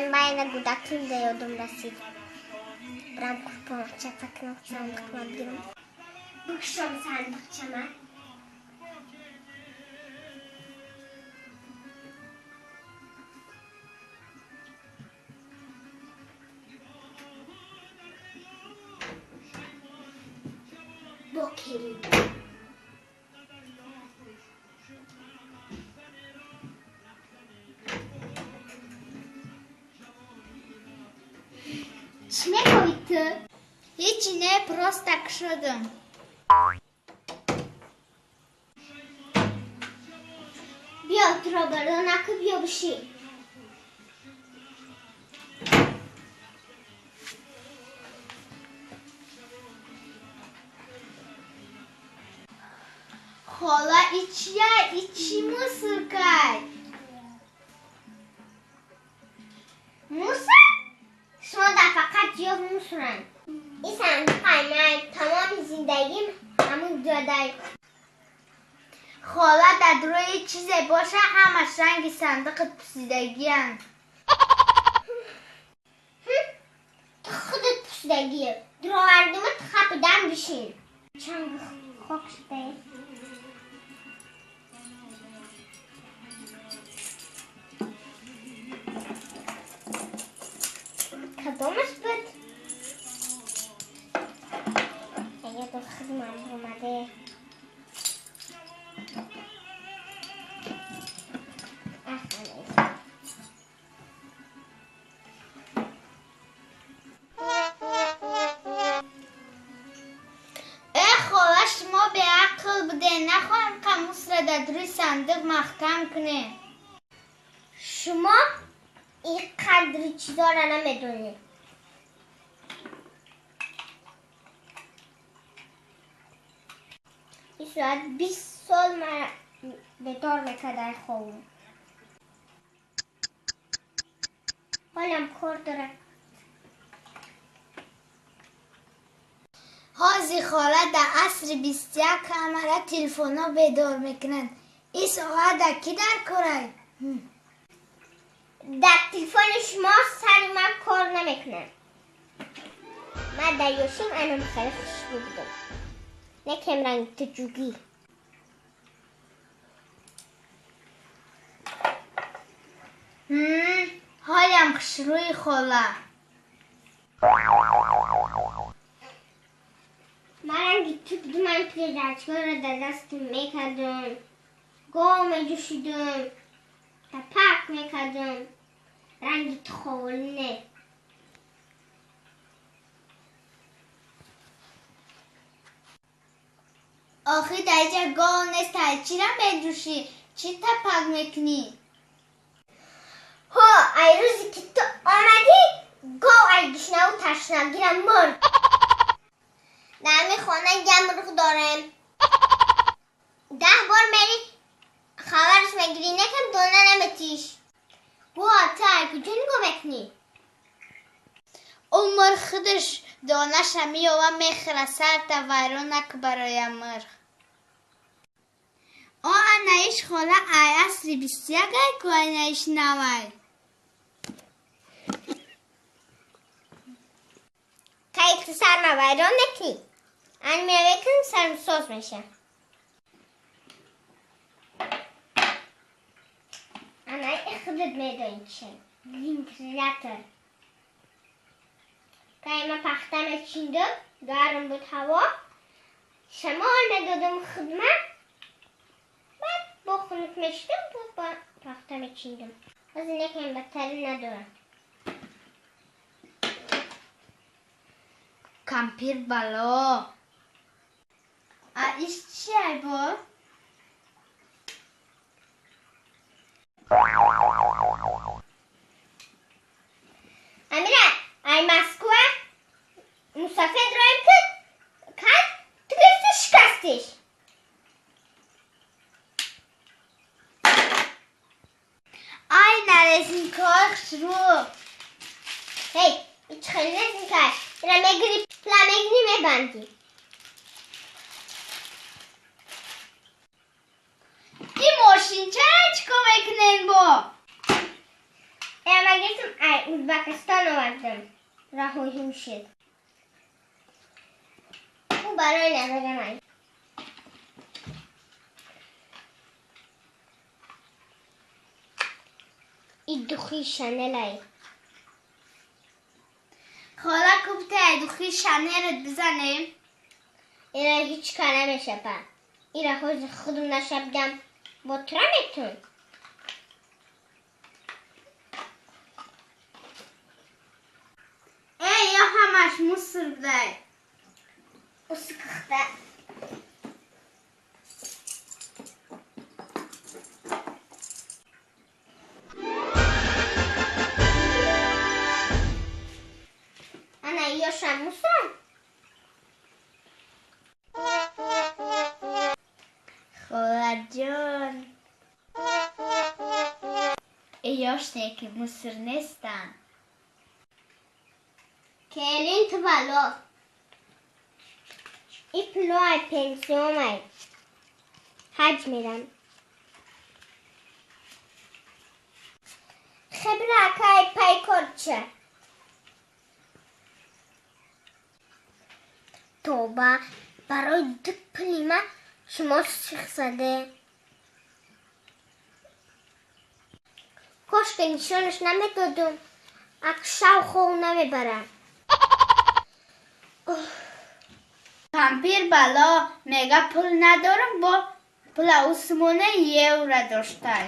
Ман байна гудаким да ёдум расид. Брам курпома чапа кунам, сандиқма бигирам. Бикшом сандиқчама. Бокери. Чӣ мехоҳӣ ту? Ҳечи не, просто кушодам. Биё, туро бардо наку, биё бишин. Хола, и чия, и чӣ мусоркай? Мусор? Шумо дар фақат ҷиёв мусоранд. Ин сандуқай ман тамоми зиндагим ҳамун ҷодай. Хола, дар рӯи чизе боша, ҳамаш ранги сандуқи пусидагиянд. Ту худат пусидагӣ. Дуровардима, ту хапидан бишин. Чанг хок шудае. Кадомаш буд? Агар хидмат омаде. Э, хола, шумо беақл будед, нахоҳам қамусра дар рӯи сандуқ маҳкам кунед. Шумо ин қадри чизоро намедонед. Ин соат 20 сол мара бедор мекард ай хобам. Ҳолам кор дорад. Ҳозир, хола, дар асри 21 ҳамара телефонҳо бедор мекунанд. Ин соат дар кӣ дар корай? Дар телефони шумо сари ман кор намекунад. Ман дар ёшим анам хеле хушрӯ будам. Не кем ранги ту ҷугӣ. Ҳолям хушрӯи, хола. Ман ранги ту будум, ман пирачкаро дар дастам мекардам. Гов меҷӯшидам. Тапак мекардам. Ранги ту ховолӣ не. Охи дар инҷа гов нест, ай чира меҷӯшӣ? Чӣ тапак мекунӣ? Ҳо, ай рӯзе ки ту омадӣ, гов ай гишнаву ташнагира мурд. Дар ҳамин хона як мурғ дорем. 10 бор мери хабараш мегирӣ, некам дона наметиш. Гӯ, ту ай куҷо нигоҳ мекунӣ? Ӯ мурғ худаш донаша меёва мехӯра, сарта вайрон наку барои мурғ. О, анаиш, хола, ай асри 21 ай ку анаиш навай. Кай ту сарма вайрон мекунӣ? Ан мекунам, сарм соз меша. Ана худат медонӣ чи. Вентилятор. Кай ман пахта мечиндам, гарм буд ҳаво. Шамол медодам хидмат. Баъд бо хунук мешидам, бо пахта мечиндам. Ҳозир некам бадтарӣ надорам. Кампир бало. А иш чи ай бо? Амира, ай Москва мусафир роем кард, ту гирифти шикастиш. Ай нарезинкаҳои хушрӯ. Ҳей, ич хеле резинкай. Ира мегири, пла мегири, мебандӣ. Ин мошинчара чӣ кор мекунен бо? Ма гирифтам, ай Узбекистон овардам. Раҳои ҳушед. Ӯ барои назарам ай. И духи Шанел ай. Хола, купте ай духи Шанелат бизанем. Ира ҳеҷ кор намеша па. Ира ҳозир худум наша бигам, бо тура метун. Э, ё ҳамаш мусор будай. Усикхта. Ана ёша мусор? Холаҷон, ёште ки мусор нестанд. Келин, ту бало. И пуло ай пенсион ай. Ҳаҷ мерам. Хебра акай пайкорча. Тоба, барои ду пули ма шумо сих заде. Кошка нишонаш намедодум. Ак шав хов намебарам. Кампир бало мега пул надорам, бо пула усмона евро доштай.